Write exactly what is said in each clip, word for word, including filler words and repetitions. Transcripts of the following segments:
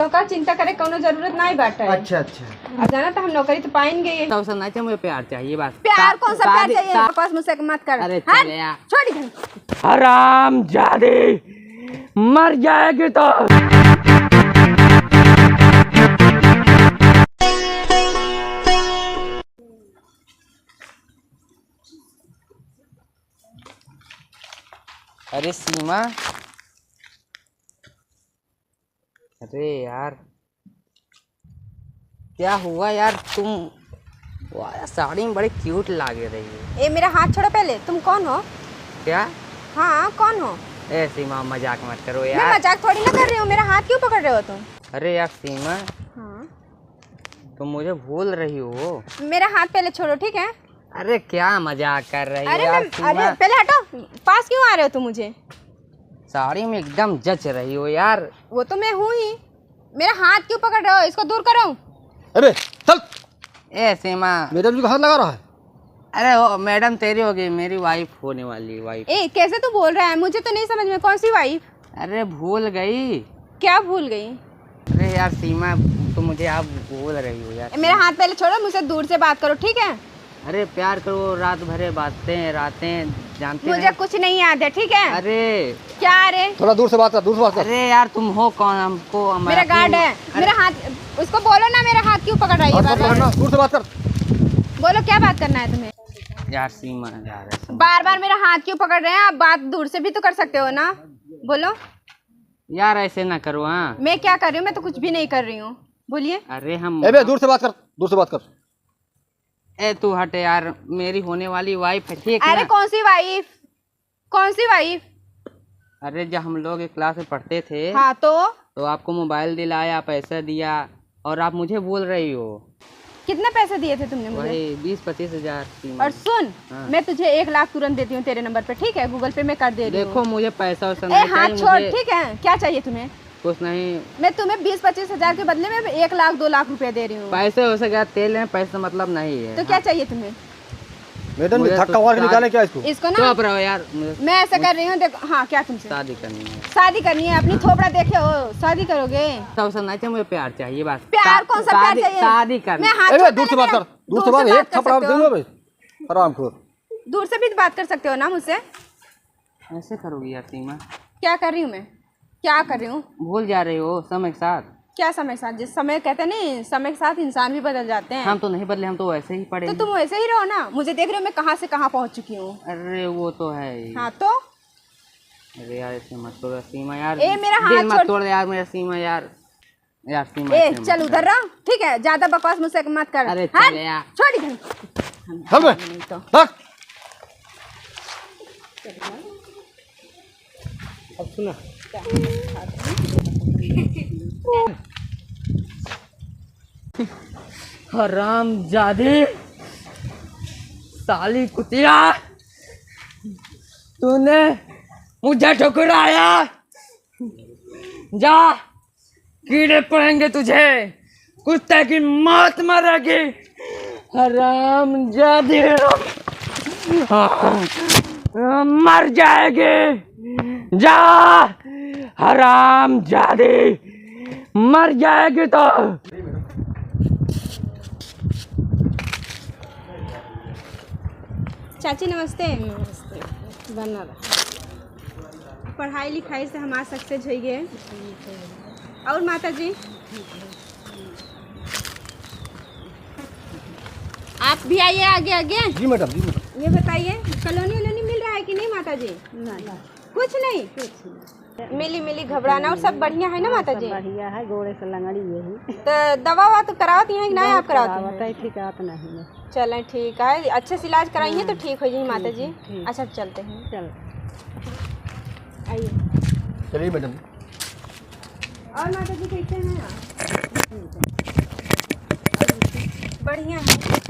तो का चिंता करे कौनो जरूरत नहीं बाटे। अच्छा, अच्छा। अब जाना तो हम नौकरी तो पाइन गए। तो उसे नहीं चाहिए, मुझे प्यार चाहिए बस। प्यार का-, कौन सा प्यार शादी चाहिए? का- बकवास मुझसे मत कर। अरे हट, चले यार। छोड़ इधर। हराम जादे, मर जाएगी तो। अरे सीमा, अरे यार, क्या हुआ यार? तुम, वाह, साड़ी में बड़ी क्यूट लागे रही हो। ए, मेरा हाथ छोड़ो पहले। तुम कौन हो? क्या? हाँ, कौन हो? ए सीमा, मजाक मत करो मैं यार। मजाक थोड़ी ना कर रही हूँ। मेरा हाथ क्यों पकड़ रहे हो तुम? अरे यार सीमा, हाँ। तुम मुझे भूल रही हो? मेरा हाथ पहले छोड़ो, ठीक है? अरे क्या मजाक कर रही हो अरे यार मैं, सीमा? अरे पहले हटो, पास क्यों आ रहे हो तुम मुझे? साड़ी में एकदम जच रही हो यार। वो तो मैं हूँ ही। मेरा हाथ क्यों पकड़ रहे हो? इसको दूर करो। अबे चल। ए सीमा। मैडम जी को हाथ लगा रहा है। अरे वो मैडम तेरी होगी, मेरी वाइफ होने वाली है, वाइफ। ए, कैसे तू बोल रहा है? मुझे तो नहीं समझ में, कौन सी वाइफ? अरे भूल गई। क्या भूल गई? अरे यार सीमा, तुम मुझे आप भूल रही हो यार। ए, मेरा हाथ पहले छोड़ो, मुझसे दूर से बात करो, ठीक है? अरे प्यार करो, रात भरे बातें, रातें जानते मुझे नहीं। कुछ नहीं याद है, ठीक है? अरे। क्या अरे? थोड़ा दूर से बात कर, दूर से बात कर। अरे यार, तुम हो कौन? हमको, हम मेरा आपको गार्ड है। अरे। मेरा हाथ, उसको बोलो ना, मेरा हाथ क्यों पकड़ रही है और बार-बार? पकड़ना, दूर से बात कर। बोलो, क्या बात करना है तुम्हें? यार सीमा, यार ऐसे मत बार-बार करो। मेरा हाथ क्यों पकड़ रहे हैं आप? बात दूर से भी तो कर सकते हो ना, बोलो। यार ऐसे ना करो, हाँ। मैं क्या कर रही हूँ? मैं तो कुछ भी नहीं कर रही हूँ, बोलिए। अरे हम ए बे, दूर से बात कर, दूर से बात कर। ए, तू हट यार, मेरी होने वाली वाइफ है, ठीक है अरे ना? कौन सी वाइफ? कौन सी वाइफ? अरे, जब हम लोग एक क्लास में पढ़ते थे, हाँ, तो? तो आपको मोबाइल दिलाया, पैसा दिया, और आप मुझे बोल रही हो। कितना पैसा दिए थे तुमने मुझे? वही बीस पच्चीस हजार की। और सुन, हाँ। मैं तुझे एक लाख तुरंत देती हूँ तेरे नंबर पे, ठीक है? Google Pay मैं कर दे रही हूँ। देखो, मुझे पैसा वैसा ए, नहीं चाहिए, हाथ छोड़, मुझे ठीक है? क्या चाहिए तुम्हें? कुछ नहीं। मैं तुम्हें बीस पच्चीस हजार के बदले में एक लाख, दो लाख रुपए दे रही हूँ। पैसे वैसे क्या, तेल में पैसे से मतलब नहीं है। तो क्या चाहिए तुम्हें? मैडम, मुझे धक्का तो मार के शादी निकालें क्या इसको? इसको ना चुप रहो यार, मुझे मैं ऐसा कुछ कर रही हूँ, देखो, हाँ, क्या तुमसे? शादी करनी है। शादी करनी है? अपनी थोपड़ा देखे हो, शादी करोगे? पैसा वैसा नहीं चाहिए, मुझे प्यार चाहिए बस। प्यार शा-, कौन सा प्यार शादी, चाहिए? शादी करनी। मैं हाथ ए बे, छोड़ दूर से देने बात कर, दूर से बात, एक थप्पड़ आप दूंगा बे, हरामखोर। दूर से भी बात कर सकते हो ना मुझसे। ऐसे करोगी यार सीमा? क्या कर रही हूँ मैं? क्या कर रही हूँ? भूल जा रही हो समय के साथ। क्या समय के साथ? जिस समय कहते नहीं, समय के साथ इंसान भी बदल जाते हैं। हम तो नहीं बदले, हम तो वैसे ही पड़े तो हैं। तुम वैसे ही रहो ना। मुझे देख रहे हो मैं कहाँ से कहाँ पहुँच चुकी हूँ? अरे वो तो है ही। हाँ तो? अरे यार, ऐसे मत करो सीमा यार। ए, मेरा हाथ दिल मत छोड़। तोड़ यार, मेरा सीमा यार। यार, सीमा ए, ऐसे मत चल कर। उधर रह, ठीक है? ज्यादा बकवास मुझसे मत कर। अरे, हट, चल यार। छोड़ इधर। चल बे। नहीं तो। हट। अब सुना। हरामजादे, साली कुतिया, तूने मुझे ठुकराया। जा, कीड़े पड़ेंगे तुझे, कुत्ते की मौत मरेगी, हरामजादे, मर जाएगी, जा, हरामजादे, मर जाएगी तो। चाची नमस्ते। नमस्ते, बना रहा। पढ़ाई लिखाई से हमार सक्सेस होइगे। और माता जी, आप भी आइए आगे आगे। जी मैडम, जी मैडम। ये बताइए, कॉलोनी वलोनी मिल रहा है कि नहीं माता जी? नहीं। कुछ नहीं? कुछ नहीं। मिली मिली घबराना और सब बढ़िया है ना हाँ, माता सब जी? बढ़िया है, गोड़े से लंगड़ी यही। तो दवा वा तो करावत हैं कि नहीं आप करावत हैं? करावत है, ठीक है, आप नहीं है। चलें ठीक है, अच्छे से इलाज कराइए तो हाँ, ठीक हो जाइए माता जी। ठीक, ठीक। अच्छा चलते हैं। चल। आइए। चलिए मैडम। और माता जी कैसे हैं आप? बढ़िया है।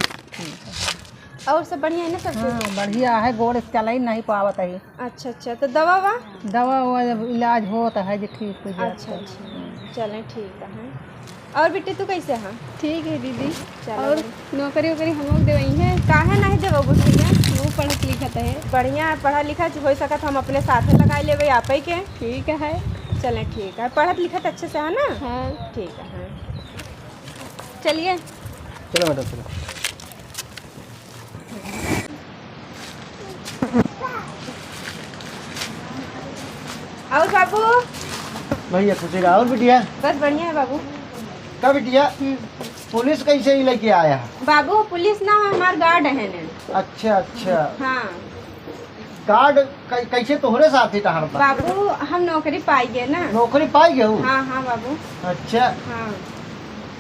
और सब बढ़िया है ना सब चीज़? हाँ, बढ़िया है, गोड़ से चला ही नहीं पावत है। अच्छा, अच्छा, तो दवा वा? दवा वा जब इलाज होत है जे ठीक हो जात अच्छा, है। अच्छा, चलें ठीक है। और बिट्टी तू कैसे है? ठीक है दीदी। चलो और बढ़िया। नौकरी वोकरी हम लोग देवई है? काहे नहीं देवो बुढ़िया? वो पढ़त लिखत है। बढ़िया है, पढ़ा लिखा हो सकत हम अपने साथे लगाई लेबे आपे के। ठीक है। चले, ठीक है, पढ़त लिखत अच्छे से है ना? हाँ। ठीक है, हाँ, चलिए। चलो मैडम, चलो। और बाबू? भैया, खुशी रहा। और बिटिया? बस बढ़िया है बाबू। का बिटिया? हम्म। पुलिस कैसे ही लेके आया है? बाबू, पुलिस ना, हमार गार्ड है ने। अच्छा, अच्छा। हाँ। गार्ड कै-, कैसे तोहरे साथ ही टहरता? बाबू, हम नौकरी पाई गए ना। नौकरी पाई गए हो? हाँ, हाँ बाबू। अच्छा। हाँ।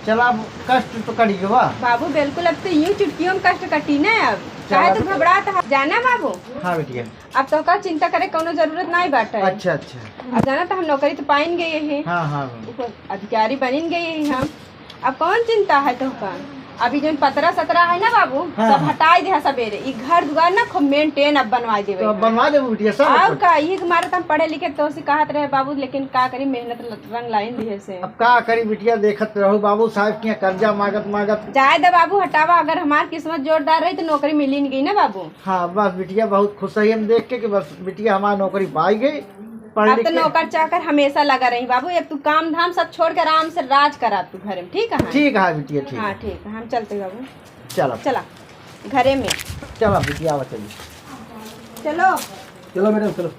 चला, अब कष्ट तो कट गवा। बाबू, बिल्कुल, अब तो यूं चुटकियों में कष्ट कटी ना अब। चला। काहे तू घबरात है? जाना बाबू। हाँ बिटिया। अब तोहका चिंता करे कौनो जरूरत नाई बाटे। अच्छा, अच्छा। अब जाना तो हम नौकरी तो पाइन गए हैं। हाँ, हाँ। ऊपर अधिकारी बनिन गए हैं हम। अब कौन चिंता है तोहका? अभी जौन पतरा सतरा है ना बाबू, हाँ, सब हाँ। हटाई दे सबेरे। ई घर दुआर ना खूब मेंटेन अब बनवाई देवे तो अब हैं। बनवा देबू बिटिया, सब और अपन। का, यही के मारे तो हम पढ़े लिखे तो से कहत रहे बाबू, लेकिन का करी, मेहनत ल-, रंग लाइन दिहे से। अब का करी बिटिया, देखत रहो बाबू साहब के यहाँ कर्जा मांगत मांगत। जाए दे बाबू, हटावा, अगर हमार किस्मत जोरदार रही तो नौकरी मिली न गई ना बाबू। हाँ, बस बिटिया बहुत खुश है हम देख के कि बस बिटिया हमार नौकरी पाई गई, पढ़ अब लिख तो के। नौकर चाकर हमेशा लगा रही बाबू। अब तू काम धाम सब छोड़ के आराम से राज करा तू घरे में, ठीक है? ठीक है बिटिया, ठीक हाँ, है। ठीक है, हम चलते बाबू। चला। चला, घरे में। चला बिटिया, आवा चलिए। चलो। चलो मैडम, चलो।